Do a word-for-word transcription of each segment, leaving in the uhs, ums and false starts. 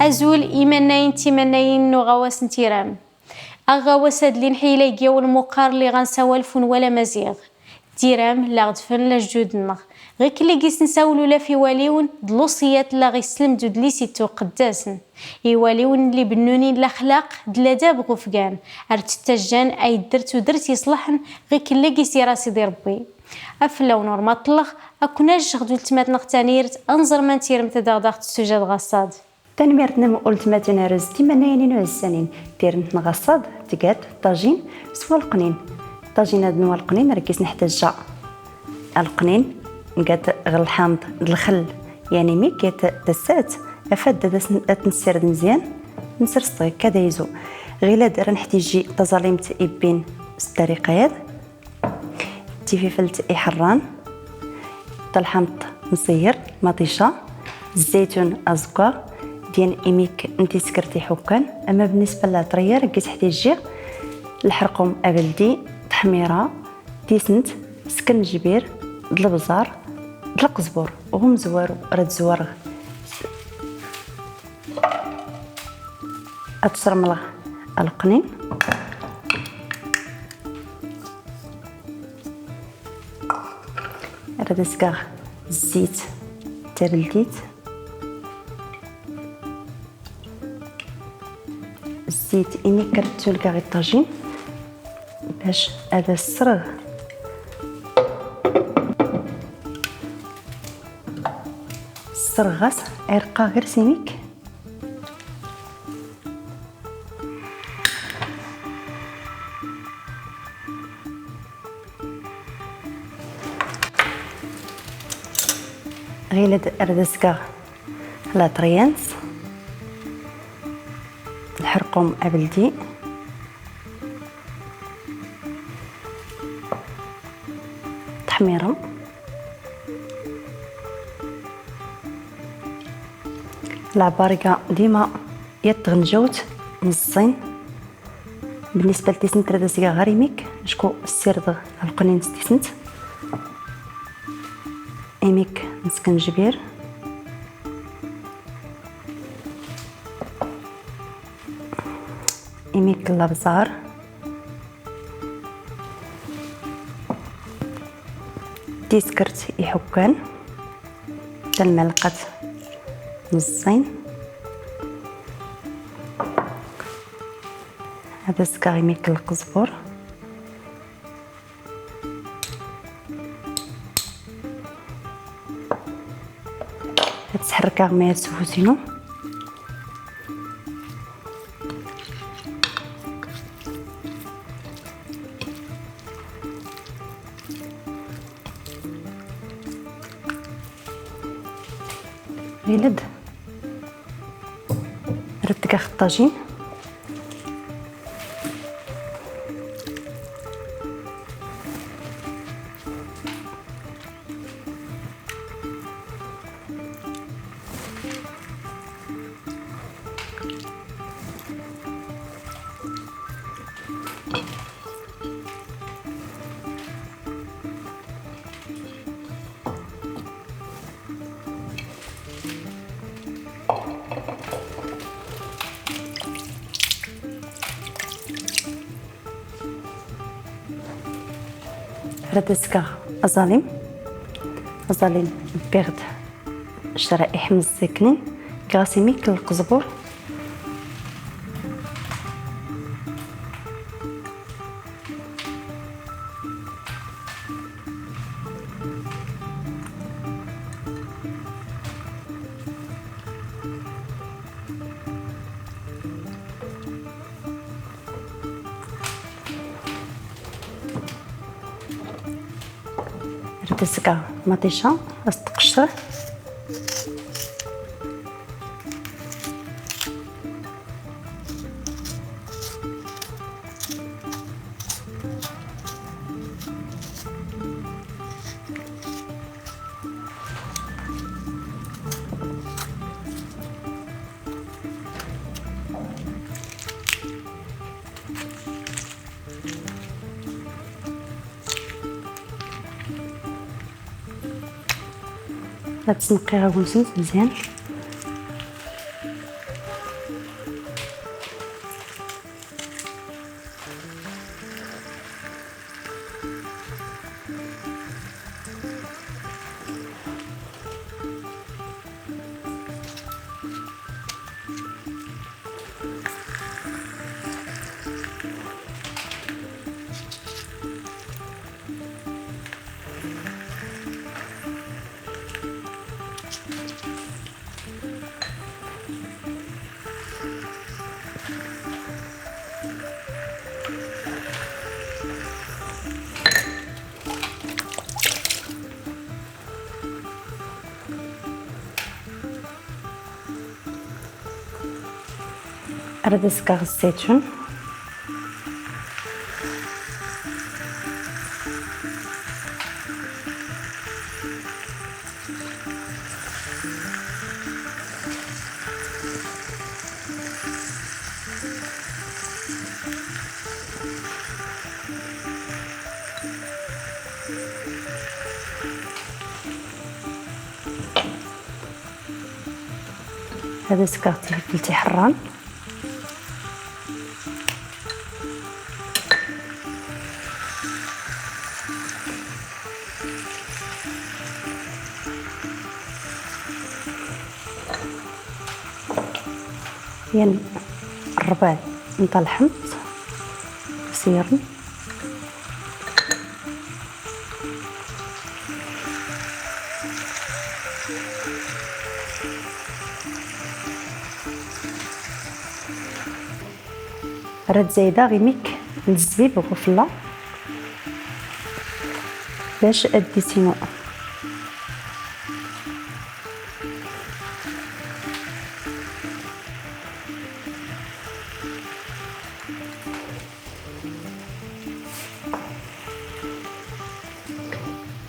Azul imannayen d timannayin n uɣawas n Tiram. Aɣawas ad lin ḥila deg yiwen muqqar lliɣ ansa walfun wala maziɣ. Tiram, la ɣ-d-ffren lejdud-nneɣ. Ɣikelli gis nsawel ula f iwaliwen d luṣiyat la ɣ-isselmed udlis ittuqeddasen. Iwaliwen li bennunin laxlaq d ladab ɣ ufgan, ar ttajjan ay ddert udert iṣlaḥen ɣikelli gis ira Sidi Rebbi. Afella-wen ur maṭleɣ, ad ken-ajjeɣ d ultmat-nneɣ Tanirt, ad nẓer ma n Tiremt ad aɣ-d-aɣ tessujad ɣaṣṣad. Tanemmirt-nnem ultmat Narez, timannayin-inu ɛezzanin. Tiremt n ɣaṣṣad tga-d ṭajin s walqnin. Ṭajin-ad n walqnin rgis neḥtaǧ aleqnin, nga-t ɣer lḥamḍ d lxell, yani mi kket tassat, afad ad as-, ad t-nessired mezyan, nsers-t akka d ayzu. Ɣilad ara neḥtiji taẓalimt ibbin s ttariqa-yad, tififelt iḥerran, talḥamt nṣeyyer, maṭica, zzaytun aẓeggaɣ, dyan imik n tiskert iḥukkan, ama بالنسبة n lɛeṭriya rgis ḥtijiɣ lḥerqum abeldi, teḥmira, tisent, skenjbir, d lebẓar, d leqzbur, ɣ umezwaru ara d-zwareɣ. Ad sremleɣ aleqnin. Ad as-geɣ zzit tabeldit. Zzit imi kker ttulgaɣ i ṭṭajin bac ad as-sreɣ. Sreɣ-as, irqeɣ gar simik. Ɣilad ar d asgeɣ latriyant, lḥerqum abeldi, teḥmiṛem. Lɛebbariga dima yat tɣenǧawt meẓẓin. بالنسبة لتيسنت راه دازيغا غير يميك، شكو السير دغ القنين ستيسنت. يميك نسكنجبير. يميك الابزار. تيسكرت يحكان. تنملقت نصين. هذا السكر يميك القزبر. هاد السحركة ما يتسوسينو. غيلد. ردك الطاجين. راه دازكا أزاليم، أزاليم بيغد شرائح مزيكنين، كراسي ميك القزبور. رتسكا مطيشة، أستقشر. هاد السنقيرة ونسمت مزيان. Ara d-azgeɣ zzaytun. Ad azgeɣ tilifelt iḥerran. Yan rrbeɛ n talḥemt. Siren. Rad zayda imik n zzbib ɣef la. Bac ad d-isinu.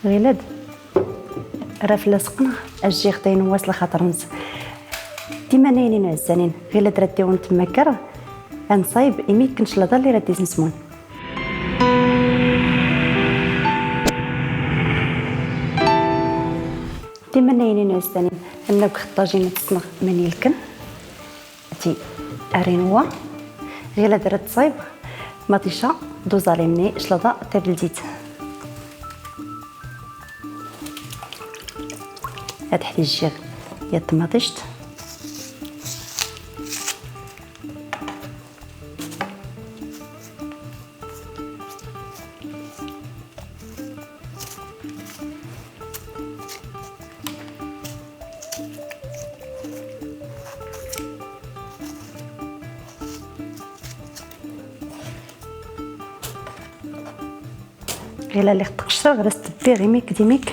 Ɣilad, rad fell-as qqneɣ ajjiɣ tayen n wass lxaṭer-nnes. Timanayin-inu ɛezzanin, ɣilad rad tiwen temmaker, ad nṣayb imi kken claḍa li rad isnesmun. Timanayin-inu ɛezzanin, anna deg xeṭṭajin ad tesneɣ mani lken. Ti arinwa, ɣilad rad tzayb, maṭica d uẓalim-nni claḍa tabeldit. Ad ḥtijiɣ ya tmaṭict. Ila liɣ tqecreɣ, ad as-tebbiɣ imik d imik.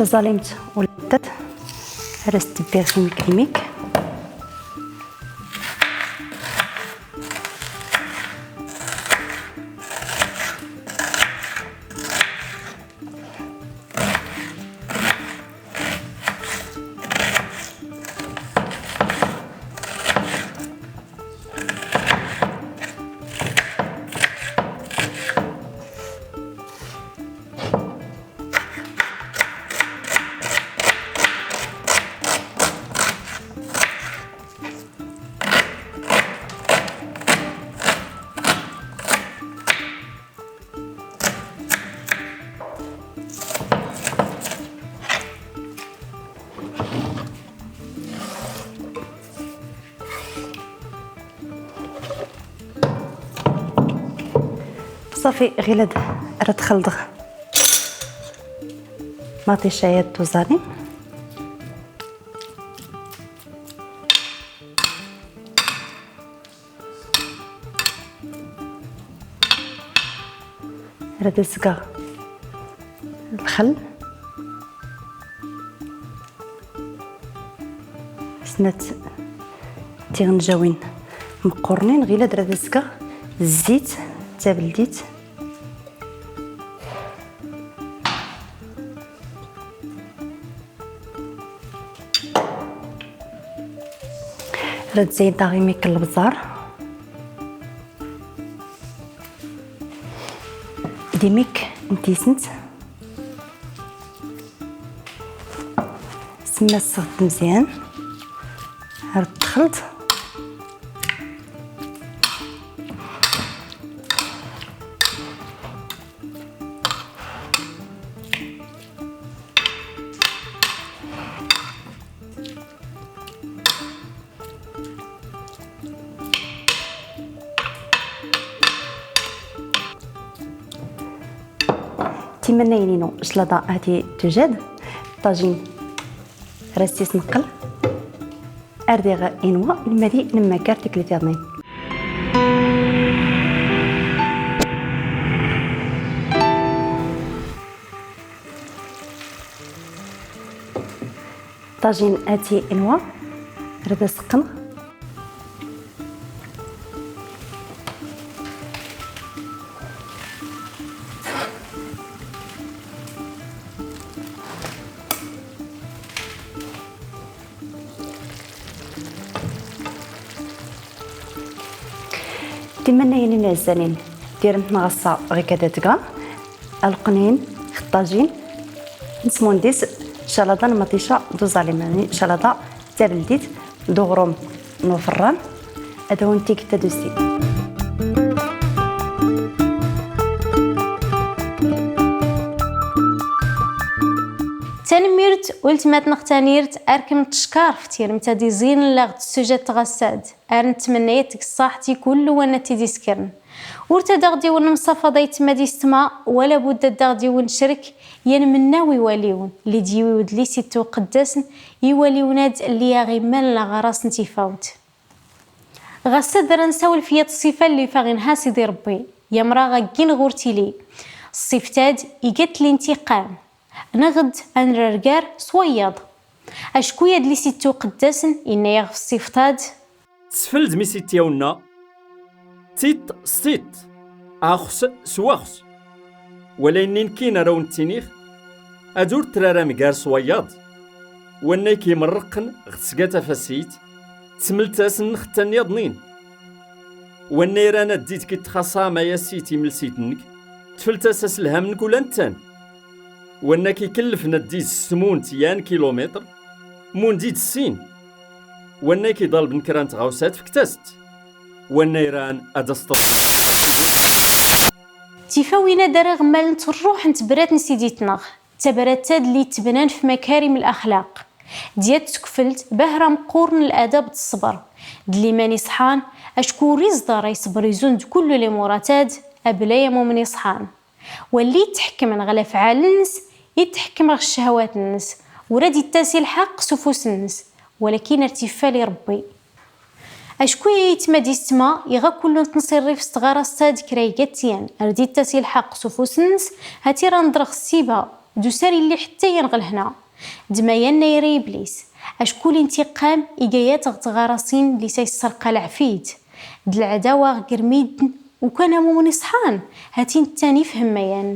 Taẓalimt ula d ad as-tebbiɣ imik d imik. Ṣafi, ɣilad ara d-xelḍeɣ maṭica-ya d tuẓanin. Rad azgeɣ lxel. Snat tiɣenjawin meqqurnin, ɣilad rad azgeɣ zzit d tabeldit. Rad zaydeɣ imik n lebẓar d imik n tisent. Semmaseɣ-t mezyan. Rad texleḍ. Timennayin-inu, claḍa hati tujad, ṭajin rassis nqel, ar diɣ inwa, nmadi nemmaker tiklit yaḍnin. Ṭajin hati inwa, rad as-qqneɣ. Timennayin-inu iɛezzanen, tiremt-nneɣ ass-a ɣikat ad tga, aleqnin, xeṭṭajin, nesmundis, claḍa n maṭica d uẓalim, yeɛni claḍa d tabeldit d uɣrum n uferran, ad awen-t-eg tadusi. Tanemmirt, weltma-tneɣ Tanirt, ar kem teckeṛ f tiremt ad izin laɣ d sujat tɣassad. Ar nettmenna-yat deg ṣṣaḥt i kull wanna t-id-iskren. Ur t-ad aɣ-d-iwen lemsafaḍ ay tma d istma, wala budd ad aɣ-d-iwen crek, yan mennaw iwaliwen, li d-yiwi udlis i tewqeddasen, iwaliwen-ad lli aɣ-imman laɣ ras n tifawt. Ɣas ad ara nsawel f yat ṣṣifa lli faɣ inha Sidi Rebbi, yamraɣ aggin ɣur tili. Ṣṣift-ad igat lintiqam. Neɣ-d ad nrargar s wayeḍ. Acku yadlis ittuqeddasen inna-yaɣ f ṣṣift-ad. Tesfeldem i s-ittyawenna, tiṭ s tiṭ, axs s waxs. Wala inni nekkin ara wen-ttiniɣ, ad ur traram gar s wayeḍ. Wannay k-imerreqen ɣ tesga tafasit, tsemelt-as nnxettan yaḍnin. Wanna iran ad d-itk ittxaṣam ay asit imelsit-nnek, tfelt-as aselham-nnek ula nettan. Wanna k-ikellfen ad d-izsmunt yan kilumitr, mundi d-ssin. Wanna k-iḍalben kra n tɣawsat fkt-as-tt. Wanna iran ad as-teḍlem. Tifawin-ad ara ɣemmalent rruḥ n tebrat n Sidi-tneɣ. Tabrat-ad lli yettbnan f makarim laxlaq. Dyat tkfelt bahra meqqur n ladab d ṣṣber d liman iṣḥan, acku ur iẓḍar ay ṣber izun d kullu limurat-ad, abla yamumen iṣḥan. Walli itḥekmen ɣ lafɛal-nnes, itḥekkem ɣ ccehwat-nnes, ur ad ittas i lḥeqq s ufus-nnes, walakin ar tifal i Rebbi. Acku ay aytma d istma, iɣa kullu n tnṣirrif s tɣarast-ad kra iga tyan, ar d-ittas i lḥeqq s ufus-nnes, ha-tt-i ra nedreɣ ssiba, d usar illi ḥetta yan ɣ lehna. D mayan nayra iblis, acku lintiqam iga-yat ɣ tɣarasin li sa yesserqa leɛfit. D lɛdawa ɣ grmidn, ukan amumen iṣḥan, ha-tt-i nettan ifhem mayan.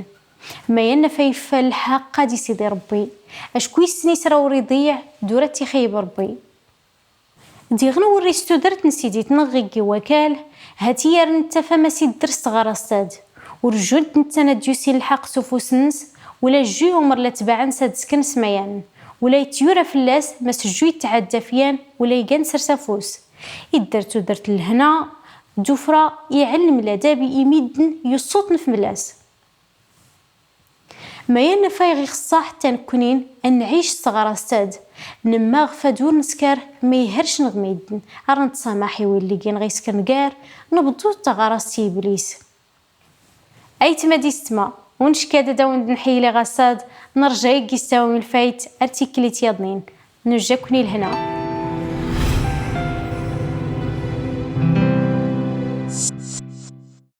Mayan af ay iffal lḥeqq ad isidi Rebbi, acku issen isra ur iḍiɛ, d ur ad t-ixeyyeb Rebbi. Diɣen wurris tudert n Sidi-tneɣ ɣiggi wakal, ha-tt-i ar nettaf ama s idder s tɣarast-ad. Ur jjunt nettan ad d-yusin lḥeqq s ufus-nnes, ula jju yumer la tbaɛen s ad d-sken s mayan, ula yettyura fell-as, ma s jju yettɛadda f yan, ula igan sers afus. Idder tudert n lehna, d ufra, iɛellem ladab i midden yuṣṣuten f mlas. Mayan af ayɣ ixeṣṣa ḥetta nekkni ad nɛic s tɣarast-ad, nemmaɣ f ad ur nesker ma ihercen ɣ midden, ar nettṣamaḥ i willi gin ɣ isker ngar, nebḍu d taɣarast i iblis. Aytma d istma, ur nckad ad awen-d-nḥeyli ɣassad, nerja i yistawam lfayt ar tiklit yaḍnin, nujja-ken i lehna.